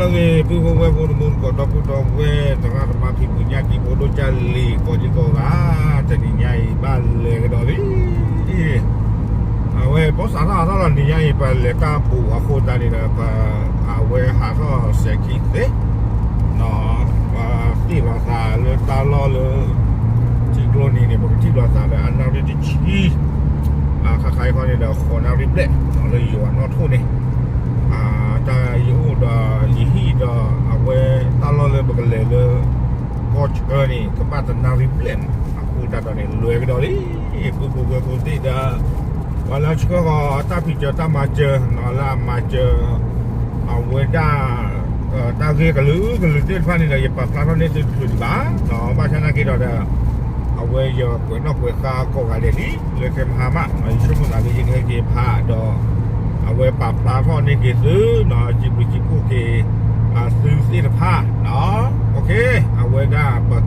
ဂ့ၤ ပုၢ်ဖိဝဲၢ်ဖိ တမူတကိး ဒီပုၢ်ဒီဝဲၢ် သရၣ်သမါ ဖံဖုညၣ်ကံ ဖိဒိၣ်ကၢ်လံၤ ကိးဒံကိးဂၤ တနံၤညါအံၤ ဘၣ်လဲၤကဒီးလံ. အဝဲ ဘီၣ်စးထီၣ်အါထီၣ်လီၤ နံၤညါအံၤ ပလဲၤတၢ်ဘူးအဃိသတးန့ၣ်ဒီး ပ အဝဲဟးထီၣ်စဲးခံသ့ ပသ့ၣ်လီၤသးလၢတၢ်လီၢ်လၢ ထံကျိနံၤန့ၣ် ပကထံၣ်လီၤသးလၢအနၣ်ရံၣ်တဆံ ခါခါအံၤခီန့ၣ်ဒီး ဃိးနၣ်ရံၣ်ဘျဲၣ် လၢယွၤနီၣ်ထိၣ်န့ၣ် တၢ်ယအိၣ်ဒီး ယဟံၣ်ဒီး အဝဲတၢ်လီၢ်လၢပကလဲၤလၢ ကီၢ်ဆၢန့ၣ် ကဘၣ်တနၣ်ရံၣ်ဘျဲၣ်မး အဃိသတးဒီးန့ၣ် လဲၤကဒီးလံ ပုၢ်ဖိဝဲၢ်ဖိသ့ၣ်ဒီး ပှၤလၢဆှၢဃီၤတၢ်ဖံးစၢၤတၢ်မၤစၢၤ လၢအမၤစၢၤ အဝဲဒၣ် တၢ်ဂ့ၢ်ကလုာ်ကလုာ်သ့ၣ်တဖၣ်န့ၣ်ဒီး ယပာ်ဖျါထီၣ်န့ၢ်သုတချုးဒံးဘၣ် ဘၣ်ဆၣ်နာ်က့ဒီး အဝဲယကွဲးနီၣ်ကွဲးဃါကိးဂၤဒဲးလံ လၢကဲမဟါမး ယဆိကမိၣ်သးလၢယကဟဲက့ၤဖးဒီး အဝဲပာ်ဖျါထီၣ်န့ၢ်က့ၤသု စံးဘျုးစံးဖှိၣ်က့ၤ သုသ့ၣ်တဖၣ် အဝဲဒၣ်ပက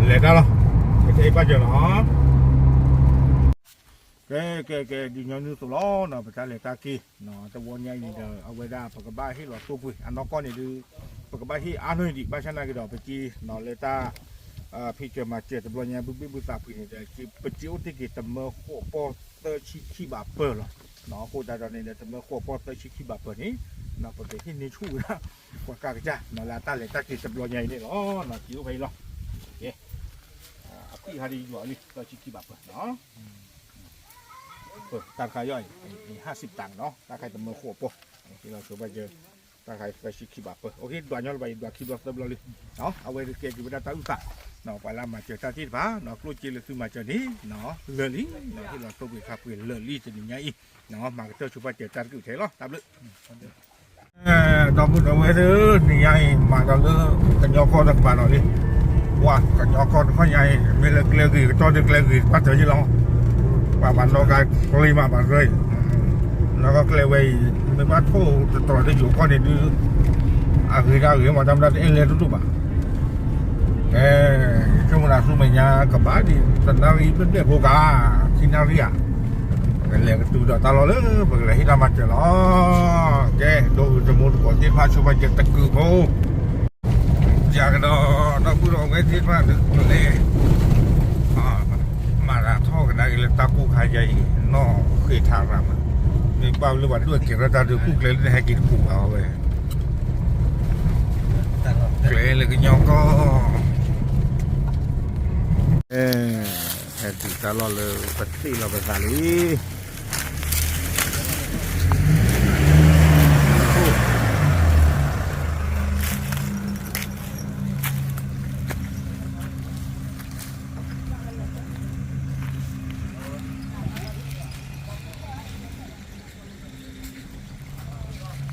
လဲၤတၢ်လီၤ ကတဲဘၣ်စၢၤလီၤ ကဲ ကဲ ကဲ ဒ်ညီနုၢ်အသိးလီၤ ပတၢ်လဲၤတၢ်က့ၤ တဝီညါအံၤန့ၣ်ဒီး အဝဲဒၣ်ပကဘၣ်ဟ့ၣ်လီၤသိပှ့ၤ အနီၢ်ကီၢ်န့ၣ်ဒုး ပကဘၣ်ဟ့ၣ်အါနီၢ်ဒံး ဘၣ်ဆၣ်နာ်က့ဒီး ပက့ၤလၢတၢ် ဖံးစၢၤမၤစၢၤတဘျီညါ ဘုဘ့ၣ်ဘုသးပှ့ၤန့ၣ်ဒီး ပက့ၤအိၣ်တ့ၢ်က့ၤ တမၢဃိးပီၢ်သၢဆံခံဘးပၢၢ်လီၤ. အဃိသတးဒီးန့ၣ်ဒီး တမၢဃိးပီၢ်သၢဆံခံဘးပၢၢ်န့ၣ် ပကဟ့ၣ်န့ၢ်ဆူၣ်ဝဲဒၣ် ပှၤကါကစၢ် လၢအတၢ်လဲၤတၢ်က့ၤတဘျီညါအံၤန့ၣ်လီၤ. က့ၤအိၣ်ဖဲအံၤလီၤ. အခွံၣ်ဟါဒ်ယွၤလံ သၢဆံခံဘးပၢၢ် တၢ်တခါအံၤ ဟးစံးပတၢ်နီၤ တၢ်ခါအံၤတမၢဃိးပီၢ် ဟ့ၣ်လီၤဆိဘၣ်ယဲ တၢ်ခါအံၤသၢဆံခံဘးပၢၢ် ဒွးညီလၢၤဘၣ် ယဒွးခံဘျီသၢဘျီလံ အဝဲကကဲက့ၤဝဲဒၣ်တၢ်အုၣ်သး ပှၤလၢအမၤစၢၤတၢ်သ့ၣ်တဖၣ် ကျိၣ်စ့လၢသုမၤစၢၤန့ၣ် လၢာ်လံ ဟ့ၣ်လီၤသိပှ့ၤခါပှ့ၤလၢာ်လံ တနံၤညါအံၤ မၤကတၢၢ်ဆိပာ်စၢၤတၢ်တကလုာ်ထဲလီၤ တၢ်ဘျုး ဒီပုၢ်ဒီဝဲၢ်သ့ၣ်ဧၢ နံၤညါအံၤ မၤဒီးလၢကညီကီၢ်တကပၤဒီးလံ ပှၤကညီကီၢ်တခီညါအံၤ မ့ၢ်လၢကျဲဂ့ၤကတီၢ်ဒုးကျဲဂ့ၤတဖၣ်တၢၢ်ယ့ၢ်လီၤ ပှၤဘၣ်နီၣ်ကါကျ့မးဘၣ်ရၢအံၤ နီၣ်ကါကျဲဝဲအံၤ မ့ၢ်ဘၣ်ထိၣ်တတြီၤတယိၤကီၢ်န့ၣ်ဒုး အဂ့ၤဒၣ်ဂ့ၤမး တၢ်မတၤတအဲၣ်လဲၣ်တူၢ်တူၢ်ဘၣ် ကဲ ယဆိကမိၣ်သးဆူမဲာ်ညါကဘၣ်ဒံး တနၣ်ရံၣ်ဘျဲၣ်ဘျဲၣ်ဖိကါ ခံနၣ်ရံၣ်ဧါ ကလဲၤကတုၤဒီးတၢ်လီၢ်လၢ ပကလဲၤဟ့ၣ်တၢ်မၤစၢၤလီၤ. ကဲ ဒိၣ်ဂုၢ်တမူတကိးသ့ၣ်တဖၣ်ဆိပာ်စၢၤတကုာ်ဖိ ယၤကဒီး ဒီပုၢ်ဒီဝဲၢ်သ့ၣ်တဖၣ်တကလဲၤ မၤသးထီၣ်ကဒါက့ၤလၢတၢ်ကိၢ်ခါယၤအံၤ နီၣ်ဃ့ထးရၤမး မ့ၢ်ဘၣ်လၢပှၤဒွဲၣ်ကဲၤထီၣ်တၢ်ဒုးကူၣ်ကျဲလၢနဟဲက့ၤတပူၤဘၣ်ဝဲ ကျဲလၢကညီကီၢ် ဟဲတုၤတၢ်လီၢ်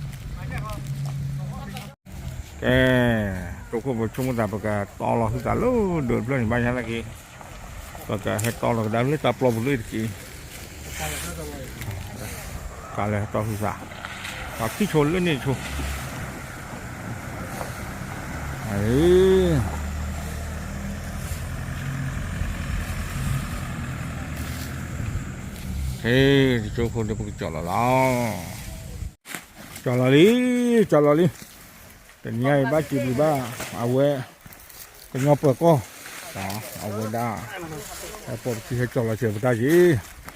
လၢပသ့ၣ်လီၤပသးလံ ကဲ တိခိၣ်ပဆိကမိၣ်သး ပကတီလီၤဟုသးလၢဒိးတဖျၢၣ်န့ၣ် ဘၣ်ဆၣ်သနာ်က့ ပကဟဲတီလီၤကဒါလၢတၢ်ပျီပူၤလၢတက့ၢ် ကလဲၤတီဟုသး ပှၤခံဆိလၢန့ၣ်ဆိ ဟ့ၣ် တဆိဖိလၢပကကၠီလီၤလီၤ ကၠီလီၤလံ ကၠီလီၤလံ တနံၤညါအံၤဘၣ်စံးဘျုးဘၣ် အဝဲ ကညီပၢၤကီၢ် အဝဲဒၣ် ဟဲ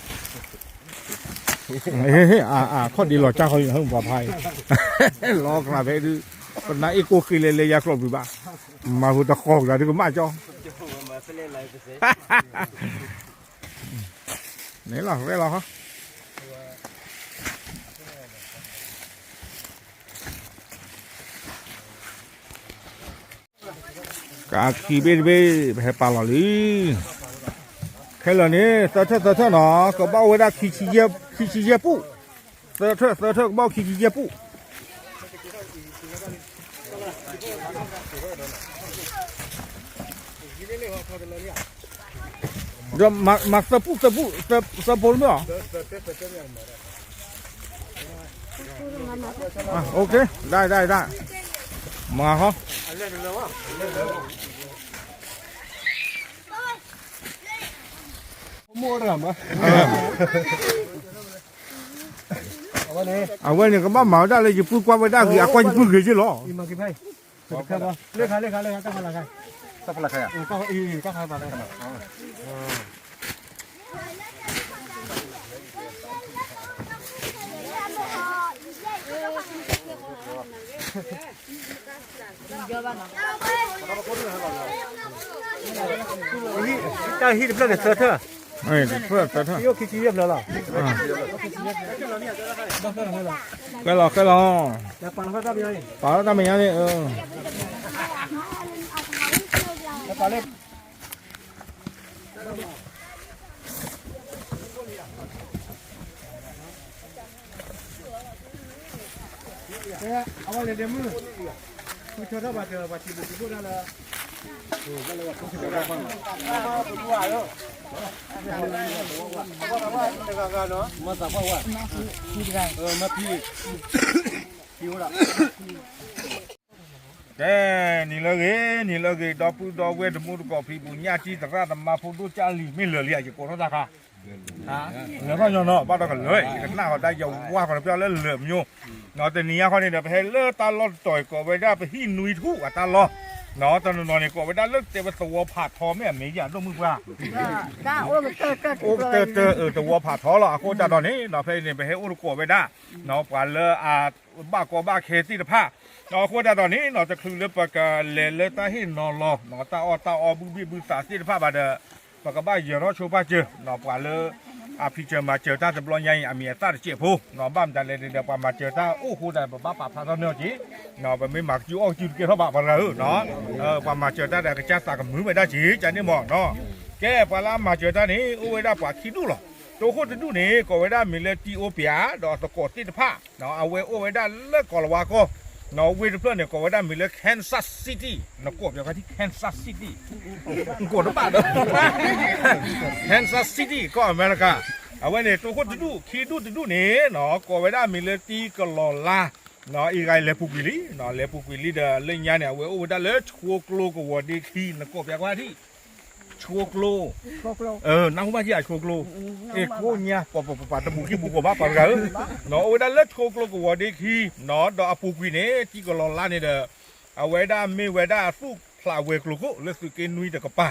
ပိာ်ပခံဟဲကၠီလီၤစၢၤပတၢ်က့ၤ ခီၣ်ဒ့လီၤကၢ်ဃီ ပှၤဖးအံၤ လီၤကနၣ်ဖဲဒုး ပနၢ်အ့ၣ်ကိၢ်ဃ့လဲၤလဲၤယၤကျိးဘျုးဘၣ် မၤဟူတဃီၤကဒါဒုးကမၣ်ကၠီ န့ၣ်လီၤ ရဲလီၤ ကးခံဘ့ၣ်တဘ့ၣ် ပဟဲပာ်လီၤလံ ခဲလၢာ်န့ၣ် သၢထၢၣ်သၢထၢၣ်နီၤ ကဘၣ်အိၣ်ဝဲဒၣ် ခံဆံယဲၢ်ပူၣ် သၢထၢၣ် သၢထၢၣ်ကဘၣ်အိၣ်ခံဆံယဲၢ်ပူၣ် ဒီးမၤသၢပူၣ် သၢပူၣ် သၢဖိတမ့ၢ်အီၤ OK ဒၣ်ဒၣ်ဒၣ် မၤဟီ မိၢ်ရမ အဝဲန့ၣ် ကဘၣ်မၤဝဲဒၣ်လၢယပုၢ်ကွၢ်ဝဲဒၣ်ဂ့ၤ အကွၢ်ယပုၢ်ဂ့ၤက့လီၤ. တၢ်ဟံၣ်တဖျၢၣ်န့ၣ်သၢထၢၣ်, တဖျၢၣ်သၢထၢၣ်, ကဲလီၤ ကဲလီၤ, ပာ်လီၤတၢ်မဲာ်ညါန့ၣ် ကဲ နံၤလၢဂ့ၤ နံၤလၢဂ့ၤ ဒီပုၢ်ဒီဝဲၢ်တံၤသကိးဖံးဘူး ညၣ်ကၠံသရၣ်သမါဖိဒိၣ်ကၢ်လံၤ မ့ၢ်လၢာ်လံဧါ ယကိးထီၣ်တၢ်ခါ လၢာ်ထီၣ်ညီနီၤ ဘၣ်ဒီးကလၢာ် ယကနၣ်ဃီတၢ်ယဝါဃီတဖျၢၣ်လၢလၢာ်မညိ တနံၤညါဃီန့ၣ်ဒီး ပဟဲလၢတၢ်လီၢ်တတီၤအံၤ ကိးဝဲဒၣ်ပဟံၣ်နွံထူၣ်အတၢ်လီၢ် တနီၤနီၤန့ၣ် ကိးဝဲဒၣ်လၢတဲဝဲသဝီဖးထီ မ့ၢ်အမ့ၢ်ယၤဒိၣ်မုၢ်ပှၢ် အိၣ်ကတၢၢ်တၢၢ်သဝီဖးထီလီၤ. အဃိသတးဒီးန့ၣ် ဖဲအံၤန့ၣ် ပဟဲအိၣ်သကိးဝဲဒၣ် ပှၤလၢအဘၣ်ကီဘၣ်ခဲသ့ၣ်တဖၣ် အဃိသတးဒီးန့ၣ် တချုးလၢပကလဲၤလၢတၢ်ဟ့ၣ်နီၤလီၤ တၢ်အီၣ်တၢ်အီ ဘုဘ့ၣ်ဘုသးသ့ၣ်တဖၣ်ဘၣ်ဒီး ပကဘၣ်ယၢၤထီၣ်ဆိပာ်စၢၤ ပှၤလၢ အဖံးစၢၤမၤစၢၤတၢ်တဘျီညါအံၤ အမံၤအသၣ်တစဲးဖိ ဘၣ်မတၤလဲၣ်န့ၣ်ဒီး ပှၤမၤစၢၤတၢ်အိၣ်ဃိသတး ပဘၣ်ပာ်ဖျါထီၣ်န့ၢ်အီၤက့ၤ ပမ့ၢ်မၤကစုအီၣ်ကစုတကဲထီၣ်ဘၣ် ပှၤဂၤဧၢ ပှၤမၤစၢၤတၢ်ဒီး ကစၢ်သးကမုာ်ဝဲဒၣ်က့ၤ ကန့ၣ်မ့ၢ်နီၤ ကဲ ပှၤလၢအမၤစၢၤတၢ်န့ၣ် အိၣ်ဝဲဒၣ်ပှၤခံဒူၣ်လီၤ. တိခိၣ်တဒူၣ်န့ၣ် ကိးဝဲဒၣ်မံၤလၢတံၢ်အိပျး ဒီးသကိးသ့ၣ်တဖၣ် အဝဲအိၣ်ဝဲဒၣ်လၢကီၤလၤဝါကီၢ် ဝ့ၢ်တဖျၢၣ်န့ၣ် ကိးဝဲဒၣ်မံၤလၢ Kansas City နကိးပှၤခါထံ Kansas City နကိးတဘၣ်ဒီး Kansas City ကီၢ်အမဲရကၤ အဝဲန့ၣ် တိခိၣ်တဒူၣ် ခံဒူၣ်တဒူၣ်န့ၣ် ကိးဝဲဒၣ်မံၤလၢတံၢ်ကလီၤလါ အံၤဂၤလဲၤပူၤကွံာ်လံ လဲၤပူၤကွံာ်လံဒီး လၢညါန့ၣ် အဝဲအိၣ်ဝဲဒၣ်လၢဆိကျိကဝီၤဒ့ခံ နကိးပှၤခါထံ ဆိကျိ နၢ်ဟူဘၣ်ထံၣ်ဧါ ဆိကျိ အ့ၣ် ကိးညါ ပှၤပှၤပှၤတဘူးကံၢ်ဘူးကီၢ်ဘၣ်ပှၤတဂၤဧၢ အိၣ်ဝဲဒၣ်လၢဆိကျိကဝီၤဒ့ခံ ဒီးအပူၤကွံာ်န့ၣ် တံၢ်ကလီၤလါန့ၣ်ဒီး အဝဲဒၣ်မ့ၢ်ဝဲဒၣ်အသူၣ်ဖျးဝဲၤကျိၤခိၣ် လၢသုးက့နွံတကပၤ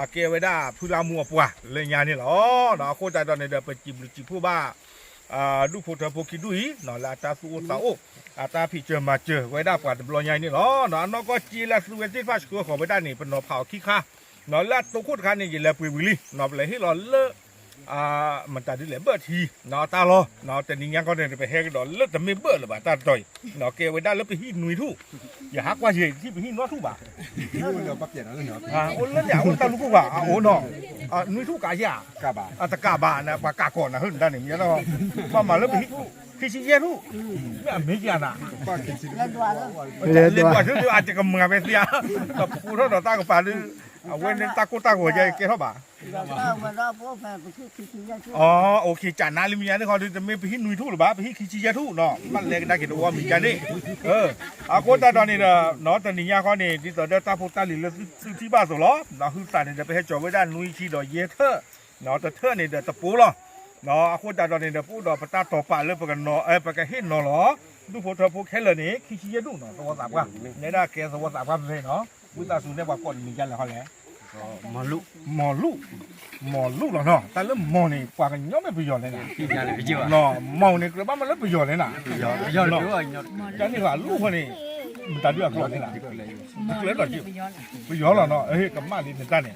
အကဲဝဲဒၣ်ဖုလါမူအပှၤလၢညါန့ၣ်လီၤ. အဃိသတးဒီးန့ၣ်ဒီး ပစံးဘျုးစံးဖှိၣ်ဘၣ် ဒူၣ်ဖိထၢဖိခံဒူၣ်အံၤ လၢအတၢ်သူၣ်အိၣ်သးအိၣ် အတၢ်ဖံးစၢၤမၤစၢၤဝဲဒၣ်ပှၤတဘျီညါအံၤန့ၣ်လီၤ. အနီၢ်ကီၢ်စ့လၢသုဝဲသ့ၣ်တဖၣ်ဆှၢဃီၤဝဲဒၣ်န့ၣ် ပနီၤဖးအီၤခံခါ လၢအတိခိၣ်တခါန့ၣ် ယလဲၤပှ့ၤဝံၤလံ ပလဲၤဟ့ၣ်လီၤလၢ မတၤဒုလဲၣ် ဘၢၣ်ထံ တၢ်လီၢ် တနံၤညါခီန့ၣ် ပဟဲကဒီးလၢတမ့ၢ်ဘၢၣ်လၢၤဘၣ်တၢ်တတီၤအံၤ ကဲဝဲဒၣ်လၢပဟံၣ်နွံထူၣ် ယဟးကွၢ်ယဲၢ်ထံၣ်ပဟံၣ်နီၢ်ထူၣ်ဘၣ် အိၣ်လၢန့ၣ် အအိၣ်တၢ်လူၢ်ခိၣ်ဘၣ် အအိၣ်နီၤ နွံထူၣ်ကးယဲၢ် တကးဘၣ် ပှၤကးကီးနၤ ဟၢနတၢ်န့ၣ် မ့ၢ် ဘၣ်မၤလၢပဟံၣ် ခံဆံယဲၢ်ထူၣ် မ့ၢ်အမ့ၢ်ယၤနၤ လဲၤဒွးလၢအတကမၤဖဲသ့ဧါ တဖိးထီၣ်ဒီးတၢ်ကပၤဒုး အဝဲန့ၣ်တၢ်ကိၢ်တၢ်ဂီၤယဲၢ်ကဲထီၣ်ဘၣ် အ ကနါလံမ့ၢ်ညါန့ၣ်ခီဒုး တမ့ၢ်ပဟံၣ်နွံထူၣ်လၢၤဘၣ် ပဟံၣ်ခံဆံယဲၢ်ထူၣ်နီၤ ဘၣ်လဲၤကဒါက့ၤတဝီမ့ၢ်ညါန့ၣ် အဃိသတးဒီးန့ၣ်ဒီး တနံၤညါခီန့ၣ် ဒ်သိးဒီးတၢ်ဖိတၢ်လံၤလၢသုထံၣ်ဘၣ်အသိးလီၤ ဟုသးန့ၣ်ဒီး ပဟဲစိာ်ဝဲဒၣ်နွံဆံဒီးယဲၢ်ထၢၣ် တထၢၣ်န့ၣ်ဒီးတပိၤလီၤ အဃိသတးဒီးန့ၣ်ဒီး ပအိၣ်ဒီးပတၢ်တိာ်ပာ်လၢပကနီၤ ပကဟ့ၣ်နီၤလီၤ ဒူၣ်ဖိထၢဖိခဲလၢာ်န့ၣ် ခံဆံယဲၢ်ထူၣ်နီၤ သဝီသးပှၢ် နဲဒၣ်ကဲသဝီသးပှၢ်ဖဲဖဲနီၤ ဝံသးစူၤန့ၣ် ပှၤကိးတမံၤဒ်လဲၣ်ဟီလဲၣ် မီၤလူၢ် မီၤလူၢ်လီၤနီၤ တၢ်လၢမီၤန့ၣ် ပှၤကညီမ့ၢ်ပယီၤလဲၣ်နၤ မီၤန့ၣ် ကြၢးဘၣ်မးလၢပယီၤလဲၣ်နၤ ကန့ၣ်လူၢ်ဃီန့ၣ် မတၤဒုအကျိာ်န့ၣ်နၤ တကျၢၤဒီး ပယီၤလီၤနီၤ ကမၣ်လံနတၢ်န့ၣ်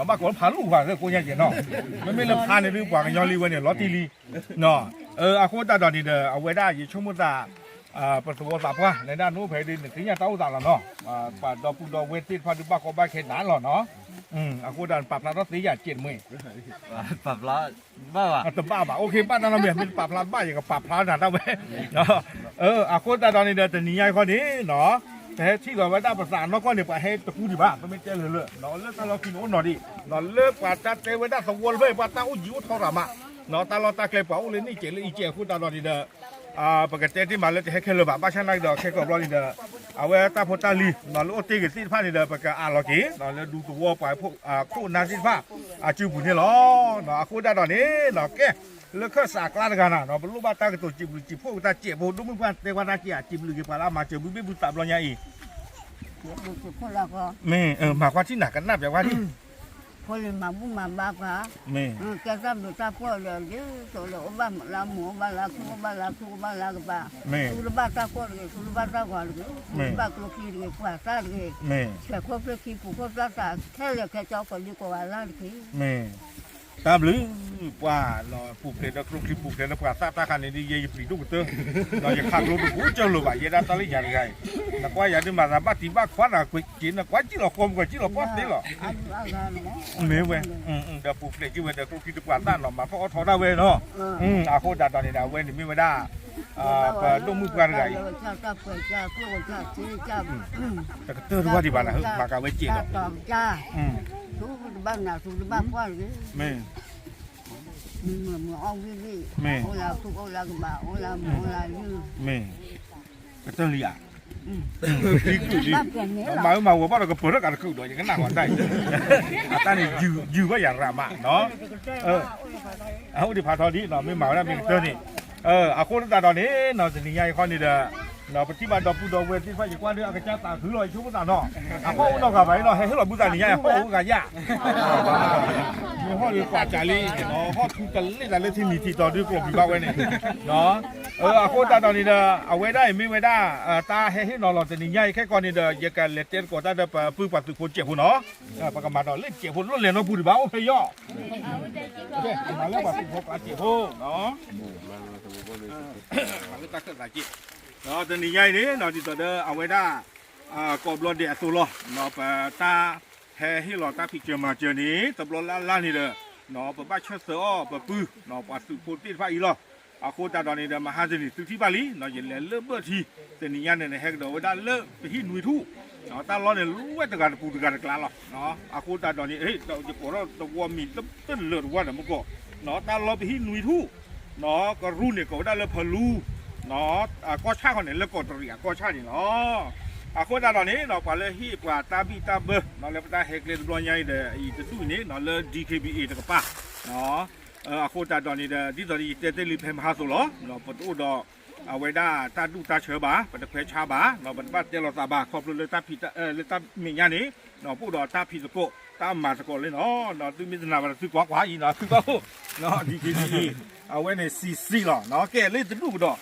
ဘၣ်ကိးလၢဖးလူၢ်ဃီလၢကိးညါကဲနီၤ မ့မ့ၢ်လၢဖးန့ၣ်ဒုး ပှၤကညီလံဝဲန့ၣ် လီၤတံၢ်လံ အဃိသတးဒီးန့ၣ်ဒီး အဝဲဒၣ်ယဆိကမိၣ်သး ပသဝီသးပှၢ် နဲဒၣ်နအိၣ်ဖဲဒုး နသ့ၣ်ညါတၢ်အိၣ်သးလီၤနီၤ ပှၤဒီပုၢ်ဒီဝဲၢ်သ့ၣ်တဖၣ်ဒုး ဘၣ်ကီဘၣ်ခဲနၤလီၤနီၤ အဃိသတး ပာ်ဖျါထီၣ်သ့ယၤစဲးတမှဲ ပာ်ဖျါဘၣ် အိၣ်ခ့ ဘၣ်တၢ်နီတမံၤ မ့ၢ်တပာ်ဖျါဘၣ် ယကပာ်ဖျါနၤတၢ်ဝဲ အဃိသတးဒီးန့ၣ်ဒီး တနံၤညါအံၤခီန့ၣ်နီၤ ပဟဲထံၣ်လီၤဝဲဒၣ်ပသးအနီၢ်ကီၢ်န့ၣ် ပှၤဟဲတကူဒံးဘၣ် ပမ့ၢ်တဲလၢာ်လၢာ် လၢတၢ်လီၢ်ခံန့ၣ်အိၣ်နီၤဒံး လၢပှၤတၢ်တဲဝဲဒၣ်သဝီတဖျၢၣ်အံၤ ပှၤတၢ်အိၣ်ယံၤအိၣ်ထီရၤမး တၢ်လီၢ်တၢ်ကျဲပှၤအိၣ်လၢန့ၣ်ကဲးလၢအံၤကဲးအဃိသတးဒီးန့ၣ်ဒီး ပကတဲတ့ၢ်မးလၢတဟဲခဲလၢာ်ဘၣ် ဘၣ်ဆၣ်နာ်က့ဒီးခဲကိာ်ဘျီန့ၣ်ဒီး အဝဲတၢ်ဖိတၢ်လံၤ လၢအိၣ်တ့ၢ်ဂ့ၤသ့ၣ်တဖၣ်န့ၣ်ဒီး ပကအးလီၤက့ၤ လၢဒူသဝီပှၤခိၣ်နၢ်သ့ၣ်တဖၣ် အစုပူၤန့ၣ်လီၤ. အဃိသတးဒီးန့ၣ် ကဲ လၢခၢၣ်စးကျါတဂၤနၤ ပလိၣ်ဘၣ်တၢ်ကတိၤစံးဘျုးစံးဖှိၣ်က့ၤတၢ်စဲးဖိ ဒိၣ်မုၣ်ပှၢ်တဲကွၢ်တၢ်က့ၤဧါ စံးဘျုးက့ၤပှၤလၢအမၤစၢၤဘုဘ့ၣ်ဘုသးဘျီညါအံၤ မ့ၢ်မၤကွၢ်ထံၣ်နၤကနၣ်ပျဲကွၢ်ထံၣ် ဖိလံၤမၤဘူၣ်မၤဘါပှၤ, မ့ၢ် ကဲတၢ်ဘျုးတၢ်ဖှိၣ်ဒီး ဒ်သိးဒီးအိၣ်ဘၣ်လၢမူး အိၣ်ဘၣ်လၢခု အိၣ်ဘၣ်လၢခု အိၣ်ဘၣ်လၢကပၤ, မ့ၢ် သူတဘၣ်တၢ်ကီတဂ့ၤ, သူတဘၣ်တၢ်ဂီၤတဂ့ၤ, မ့ၢ် သူတဘၣ်ကျိချံတဂ့ၤ, ပှၤသၣ်တဂ့ၤ, မ့ၢ် ဆဲးခိၣ်ဖျၢၣ်ခံ ပူၤခိၣ်သၣ်သး ခဲလၢာ်ခဲဆ့ကိးဒံကိးဂၤလၢ်တက့ၢ်. မ့ၢ် တၢ်ဘျုး ပှၤလီၤပူၤဖျဲးဒီးကျိချံပူၤဖျဲးဒီးပှၤသၣ်တၢ်ခါန့ၣ်ဒ်ယဲယပျံၤဒိၣ်ကတၢၢ်, ဒီးယခးကျိတပူၤကၢၢ်လိာ်ဘၣ် ယဲဒၣ်တၢ်လၢယၤတဂၤအံၤ, နကွၢ်ယၤဒုးမၤသးဘၣ်တံၢ်ဘၣ်ခွါနၤကွ့က့ၤ နကွၢ်ကံၣ်လီၤဃီမ့ၢ်ကီးကံၣ်လီၤပှၢ်သ့လီၤ. မ့ၢ်ဝဲ, ဒီးပူၤဖျဲးက့ၤဝဲဒီးကျိချံတပှၤသၣ်နီၤ မၤထီၣ်အီၣ်ထီၣ်ဒၣ်ဝဲနီၤ, အဃိသတးဒီးန့ၣ်ဒီး အဝဲန့ၣ်မ့ၢ်ဝဲဒၣ် ပဒိၣ်မုၣ်ပှၢ်တဂၤအံၤ တကတၢၢ်တဝၢ်ဒံးဘၣ်နၤ မၤကၤဝဲစဲးဒီး တဘၣ်နၤ သူတဘၣ်ကွၢ်တဂ့ၤ, မ့ၢ် မ့ၢ် အိၣ်လၢခု အိၣ်လၢကဘၣ် အိၣ်လၢမူး အိၣ်လၢယုၢ်, မ့ၢ် ကတၢၢ်လံဧါ, မၤဝဲမၤဝီၤဘၣ်ဒီးကပၢၤထီၣ်ကးတကုာ်ဒီး ယကနၣ်ဃီတၢ်အံၤ, အတၢ်န့ၣ် ယုၢ်ဘၣ်ယၤရးမးနီၤ, အအိၣ်ဒံးဖးထီဒ်နီၤ မ့ၢ်မၤဝဲဒၣ်မ့ၢ်ကတၢၢ်န့ၣ်, အဃိသတးဒီးန့ၣ်နီၤ တနံၤညါအံၤခီန့ၣ်ဒီး ပထံၣ်ဘၣ်ဒီပုၢ်ဒီဝဲၢ်သ့ၣ်တဖၣ် ယကွၢ်ဒီးအကစၢ်သးခုလီၤ ယဆိကမိၣ်သးနီၤ, အဟီၣ်အိၣ်နီတဂၤဘၣ်အံၤနီၤ ဟဲဟ့ၣ်လီၤဘုသးနံၤညါ အဟီၣ်အိၣ်ဂၤယၢ်, မ့ၢ်ဟီၣ်ဒီးကွၢ်ကးလံ, ဟီၣ်ထူကလဲာ်သးလၢထံမံၤထံတီၤဒုးကျိာ်ပျံၤဘၣ်ဝဲန့ၣ်, အဃိသတးဒီးန့ၣ်ဒီး အဝဲဒၣ်အံၤမ့ၢ်ဝဲဒၣ် တၢ်ဟဲဟ့ၣ်နီၤလီၤတနံၤညါအံၤခဲကီးန့ၣ်ဒီး ယကလဲၤတဲသကိးတၢ်ဒီးပပုၢ်ပှၤသုးဖိစဲးဖိနီၤ, ပကမၤဒီးလၢစဲးဖိလီၢ်လဲၤနီတပူၤဒံးဘၣ် အိၣ်ဖဲယီၢ်, မၤလၢပှၤသုးဖိကျါစဲးဖိ လၢတၢ်ခၢၣ်သးက့ၢ်, ဒီးတနံၤညါအံၤန့ၣ် ဒ်သိးဒီးအဝဲဒၣ် ကိးဘျီဒဲးအသိးလီၤ, ပတၢ်ဟဲဟ့ၣ်လီၤတၢ်ဖံးစၢၤမၤစၢၤန့ၣ် တဘျီလၢ်လၢ်န့ၣ်ဒီး ပဘၣ်ဆၢသၢအီၣ်ပပုၢ် ပှၤသုးဖိသ့ၣ်တဖၣ်အံၤလီၤ. အဃိသတးဒီးန့ၣ်ဒီး မဟါတနံၤသုထံၣ်ဘၣ်လံ ယလဲၤလၢဘၢၣ်ထံ တနံၤညါန့ၣ် ဟဲကဒီးဝဲဒၣ်လၢပဟံၣ်နွံထူၣ်, တၢ်လီၢ်န့ၣ် လၢဝဲတဂၤတပူၤတဂၤတကျါလီၤ. အဃိသတးဒီးန့ၣ် ယကိးထီၣ်တဝီမံၤတလၢာ်တဝီဒီးမ့ၢ်ကီး, တၢ်လီၢ်ပဟံၣ်နွံထူၣ် ကရူၢ်န့ၣ် ကိးဝဲဒၣ်လၢဖလူ, ကီၢ်ဆၣ်ဃီန့ၣ် လၢကီးတရံးအကီၢ်ဆၣ်န့ၣ်လီၤ. အဃိသတးဒီးန့ၣ် ပှၤလၢဟ့ၣ်ပှၤတၢ်ဘံၣ်တၢ်ဘၢ လၢပတၢ်ဟဲကျဲတဘျီညါအံၤဒီး အံၤတဒူၣ်အံၤန့ၣ် လၢ D K B A တကပၤ အဃိသတးဒီးန့ၣ်ဒီး ဒ်သိးယတဲတ့ၢ်လံဖဲမဟါသိးလီၤ. ပတအိၣ်ဒီး အဝဲဒၣ်တၢ်ဒူၣ်တၢ်ဆၢဘၣ်, ပတခွဲးဆါဘၣ်, ပတဘၣ်တဲလီၤသးဘၣ် ခီဖျိလၢတၢ်ဖံး လၢတၢ်မဲာ်ညါန့ၣ် ပအိၣ်ဒီးတၢ်ဖံးသကိး တၢ်မၤသကိးလံနီၤ. သုမ့ၢ်တနာ်ဘၣ်ဒီး သုကွၢ်ကွၢ်အံၤနီၤ သုဘၣ်အိၣ် D K B A အဝဲန့ၣ် C C လီၤ. ကဲလၢတဒူၣ်ကဒီး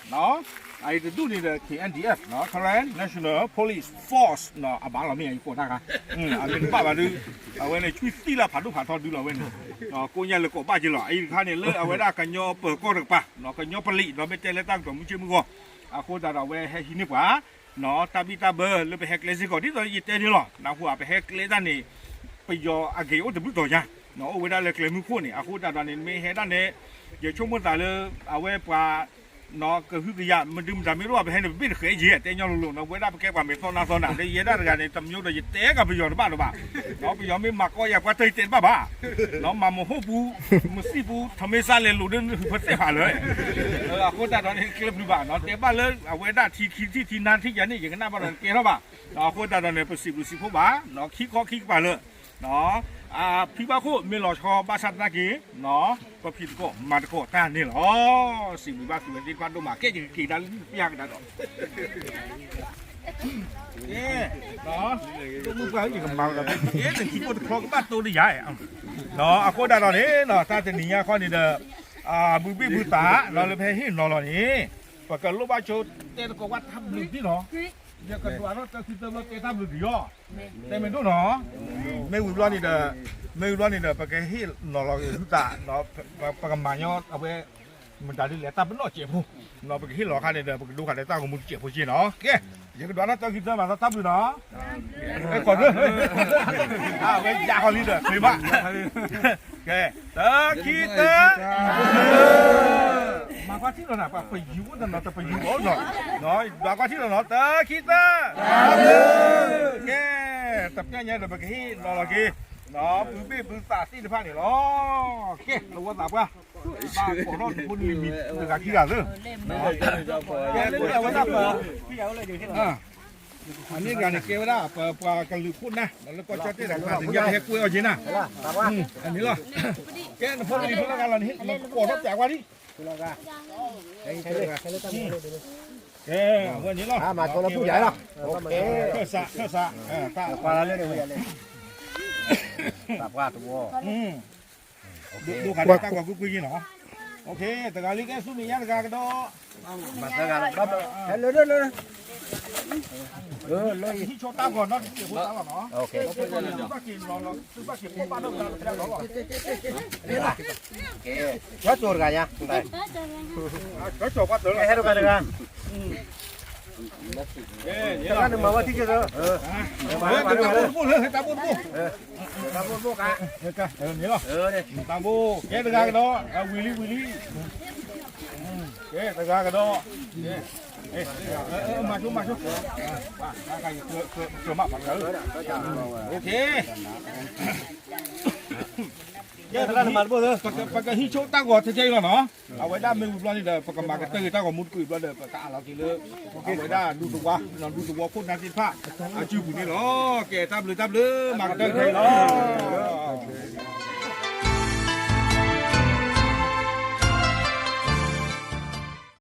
အံၤတဒူၣ်န့ၣ်ဒီး K N D F Karen National Police Force အဘၣ်လီၤမ့ၢ်အံၤကိးတၢ်ဂၤ အမ့ၢ်တဘၣ်ဘၣ်ဒီး အဝဲန့ၣ် ဆွံသံလၢဖးဒိၣ်ဖးထီဒုလီၤဝဲန့ၣ် ကိးညါလၢကိးဘၣ်က့ၤလီၤ. အံၤတခါန့ၣ် လၢအဝဲဒၣ်ကညီပၢၤကီၢ်တကပၤ ကညီပလံး ဒီးမ့ၢ်တဲလၢတၢ်ကတိၤမုၢ်ဆ့ၣ်မုၢ်ဂီၤ အဃိသတးဒီးအဝဲဟဲဟံးန့ၢ်ပှၤ တၢ်ဘံၣ်တၢ်ဘၢလၢပဟဲကျဲစ့ၢ်ကီး ဒ်သိးယတဲန့ၣ်လီၤ. နၢ်ဟူဧါ ပဟဲကျဲတၢ်န့ၣ် ပယီၤအဂ့ၤအိၣ်တဘျုးတီၤညါ အိၣ်ဝဲဒၣ်လၢကျဲမုၢ်ခိၣ်န့ၣ် အဃိသတးဒီးန့ၣ် မ့ၢ်ဟဲဒၣ်န့ၣ် ယဆိကမိၣ်သးလၢ အဝဲပှၤ ကဟုကယာ် မဒုမတၤမ့ၢ်တအိၣ်ဘၣ် ပဟဲန့ၣ် ပဘ့ၣ်တဃဲးက့ၤ တဲညီလိၤလိၤနီၤ ဝဲဒၣ်ပကဲပှၤမဲာ်သီနါသီနၤ ဒီးယဲဒၣ်တဂၤန့ၣ် တမညိဒီးယတဲကဒီးပယီၤတဘၣ်လၢၤဘၣ် ပယီၤမ့ၢ်မၤကီယၤပှၤတၢ်ယတဲတဘၣ်ဘၣ် မၤမဟိၣ်ပူၤ မစံၣ်ပူၤ ထမ့ၢ်စၢ်လဲၤလိာ်ဒီး ပတဲဘၣ်လၢ အဃိသတးဒီးန့ၣ် ကျဲပျုၤဘၣ်နီၤ တဲဘၣ်လၢအဝဲဒၣ်ထံခံထံၣ်ထံနါထံၣ်ယၤန့ၣ် ယကနၣ်ဘၣ်ဒီးကဲထီၣ်ဘၣ် အဃိသတးဒီးန့ၣ် ပစံးဘျုးစံးဖှိၣ်ဘၣ် ခံခီခံကပၤလၢ ဖံဘၣ်ခိၣ်မ့ၢ်လီၤဆီဘၣ်ဆၣ်သနာ်က့ ပဖံးသကိးမၤသကိးတၢ်န့ၣ်လီၤ. စံးဘျုးဘၣ်သုဝဲသ့ၣ်တဖၣ်ဒိၣ်မး ကဲယကက့ၤတၢ်လၢပျၢ်ကဒါဒီး ဒိၣ်မုၢ်ပှၢ်ယကမၤဒီး က့ၤတခံဖိတခီကဘၣ်တိၢ်တယၤ အဃိသတးဒီးန့ၣ် တၢ်တနံၤညါခီန့ၣ်ဒီး ဘုဘ့ၣ်ဘုသး လၢပဟဲဟ့ၣ်နီၤလီၤန့ၣ် ပကလိၣ်ဘၣ်ဆိတဲသကိးကွၢ်တၢ်ဘျုးဒ်နီၤ ယကဒွးထီၣ်တၢ်ခံသၢဘျီတဲတၢ်ဘျုးဒ်ယီၤ တဲမ့ၢ်ဒိၣ်နီၤ မ့ၢ်ဝံၤဘျီန့ၣ်ဒီး မ့ၢ်ဝံၤဘျီန့ၣ်ဒီး ပကဟ့ၣ်နီၤလီၤဂ့ၤဟုသး ပကမၤညီအဝဲ မတၤဒ်လဲၣ်တၢ်ပနီၣ်စဲးဖိ ပကဟ့ၣ်လီၤခါန့ၣ်ဒီး ပကဒိဃာ်ဒီးတၢ်ဂီၤမူတစဲးဖိက့နီၤ ကဲ ယကဒွးထီၣ်တၢ်ခံသၢမၤသီတၢ်ဘျုးနီၤ ကီးသၢ အဝဲယါဃီလံဒီး သ့ဘၣ် ကဲ တၢ်ခံသၢ မၤကွၢ်ထံၣ်လီၤနၤ ပှၤပယူၤအိၣ်တနီၤ တပယူၤဘၣ်နီၤ ဒွးကွၢ်ထံၣ်လီၤနီၤ တၢ်ခံသၢ ကဲ တပျၢ်ညါဒီး ပကဟ့ၣ်နီၤလီၤက့ၤ ဘုဘ့ၣ်ဘုသးသ့ၣ်တဖၣ်န့ၣ်လီၤ ကဲ သဝီသးပှၢ် ဘၣ်ကိးထီၣ်ဖိနံၤမံၤတဂၤခံဂၤသၢ ကဲ လၢအဝဲဒၣ်ပ အန့ၣ်တဂၤန့ၣ် ကဲဝဲဒၣ် ပပှၤကလုာ်ခိၣ်နၢ် လၢကီၢ်ကၠီၣ်တဲၣ်တဂၤ တနံၤညါပဟဲကွဲအီၤက့ၤနၤ အန့ၣ်လီၤ ကဲ နဖိလံၤဖိလၢဂၤလီၤန့ၣ် နကိးထီၣ်ပျးကွၢ်ဒံး, ကဲ အဝဲန့ၣ်လီၤ, ခၢၣ်စး ခၢၣ်စး, တၢ်ကွၢ်လၢန့ၣ်ဝဲယၤလဲၣ်, တၢ်ပှၢ်တဝီ, ဒိၣ်ခါဒ်တၢ်ကွၢ်ကွ့ၢ်ကွ့ၢ်ယ့ၢ်လီၤ, တဂၤလံ ကဲဆူမဲာ်ညါတဂၤကဒီး, ဟဲလၢလၢလၢ, ဟံးဆိတၢ်ဂီၤနီတစဲးဖိသးလီၤနီၤ, သုဘၣ်က့ၤလီၤလီၤ သုဘၣ်က့ၤဖိဘၣ်ဒီးလီၤ, ကၠီကၠီတဂၤညါ, ကၠီကၠီပှၤတၢ်လီၤ ဟဲတဂၤတဂၤ, တဂၤန့ၣ်မၤဝဲထံက့ၤသၢ, တၢ်ဘိတဘိလၢ တၢ်ဘိတဘိ, တၢ်ဘိတဘိကါ, န့ၣ်လီၤ, တၢ်ဘိ ကဲတဂၤကဒီး ဝံၤလံဝံၤလံ, ကဲတဂၤကဒီး, မၤဆိမၤဆိ, ကဲ ပကဟံးဆိတၢ်ဂီၤထဲထဲအံၤလီၤနီၤ, အဝဲဒၣ်မ့ၢ်ဝံၤဘျီန့ၣ်ဒီး ပကမၤကတၢၢ်က့ၤတၢ်ဂီၤမူတကုာ်ဘျီဒီး ပကအးလီၤက့ၤလၢ အဝဲဒၣ်ဒူသဝီ, ဒူသဝီခိၣ်နၢ်သ့ၣ်တဖၣ် အစုပူၤန့ၣ်လီၤ, ကဲတၢ်ဘျုးတၢ်ဘျုး မၤကတၢၢ်က့ၤထဲအံၤလီၤ.